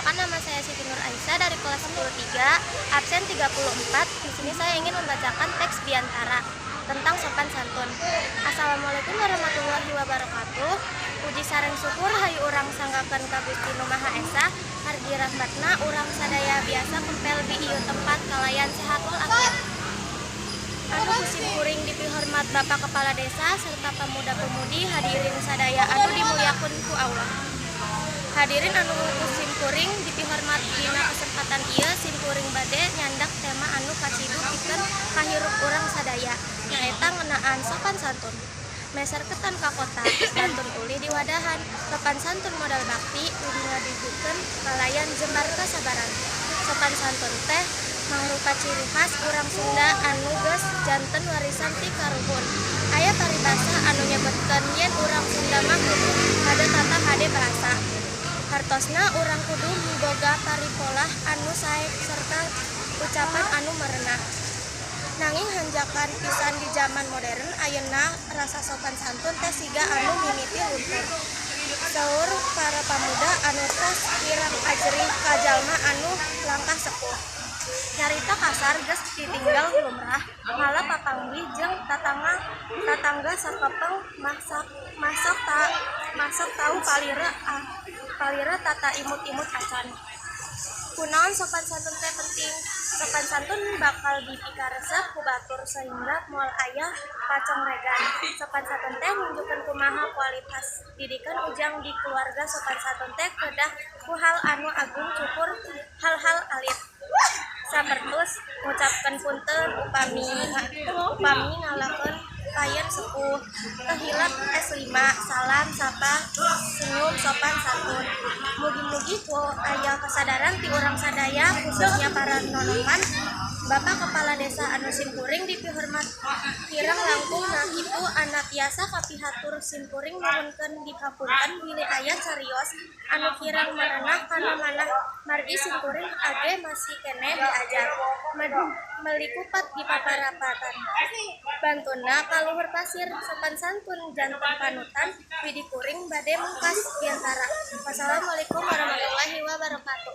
Perkenalkan, nama saya Siti Nur Aisyah dari kelas 10.3, absen 34. Di sini saya ingin membacakan teks biantara tentang sopan santun. Assalamualaikum warahmatullahi wabarakatuh. Puji sareng syukur hayu urang sanggakeun ka Gusti Nu Maha Esa, margi rahmatna urang sadaya biasa kempel di ieu tempat kalayan sehat walafiat. Anu ku simkuring dipihormat Bapak Kepala Desa serta pemuda-pemudi, hadirin sadaya anu dimuliakeun ku Allah. Hadirin anu ku simkuring dipihormat, dina kesempatan ieu simkuring bade nyandak tema anu kacidu pikeun kahirup urang sadaya, nyaeta ngeunaan sopan santun. Meser ketan ka kota, bantun uli di wadahan, sopan santun modal bakti, widi ngadijukeun kalayan jembar kasabaran. Sopan santun teh mangrupa ciri khas urang Sunda anu geus janten warisan ti karuhun. Aya paribasa anu nyebutkeun yen urang Sunda mah kudu hade tata hade bahasa. Hartosna urang kudu miboga paripolah anu sae serta ucapan anu merenah. Nanging hanjakal pisan di jaman modern ayeuna rasa sopan santun teh siga anu mimiti luntur. Saur para pamuda anu tos kirang ajrih ka jalma anu langkah sepuh. Nyarita kasar geus ditinggal lumrah, malah papanggih jeung tatangga sakepeng masak masok ta masok tau palira ah, palira tata imut-imut acan. Kunaon sopan santun teh penting? Sopan santun bakal dipikaresep ku batur sehingga moal aya pacongregan. Sopan santun teh nunjukkeun kumaha kualitas didikan ujang di keluarga. Sopan santun teh kedah ku hal anu agung cukur hal-hal alit. Sapertos ngucapkeun punten upami ngalakeun payen sepuh, teu hilap S5, salam, sapa, senyum sopan santun. Mugi-mugi ku aya kesadaran ti urang sadaya, khususnya para nonoman. Bapak Kepala Desa anu simkuring dipihormat, kirang langkung na kitu anu tiasa kapihatur simkuring nuhunkeun dihapunten bilih aya carios anu kirang merenah kana manah, margi simkuring age masih keneh diajar. Meuli kupat di paparapatan, bantunna ka luhur pasir. Sopan santun janten panutan. Widi kuring bade mungkas biantara. Wassalamualaikum warahmatullahi wabarakatuh.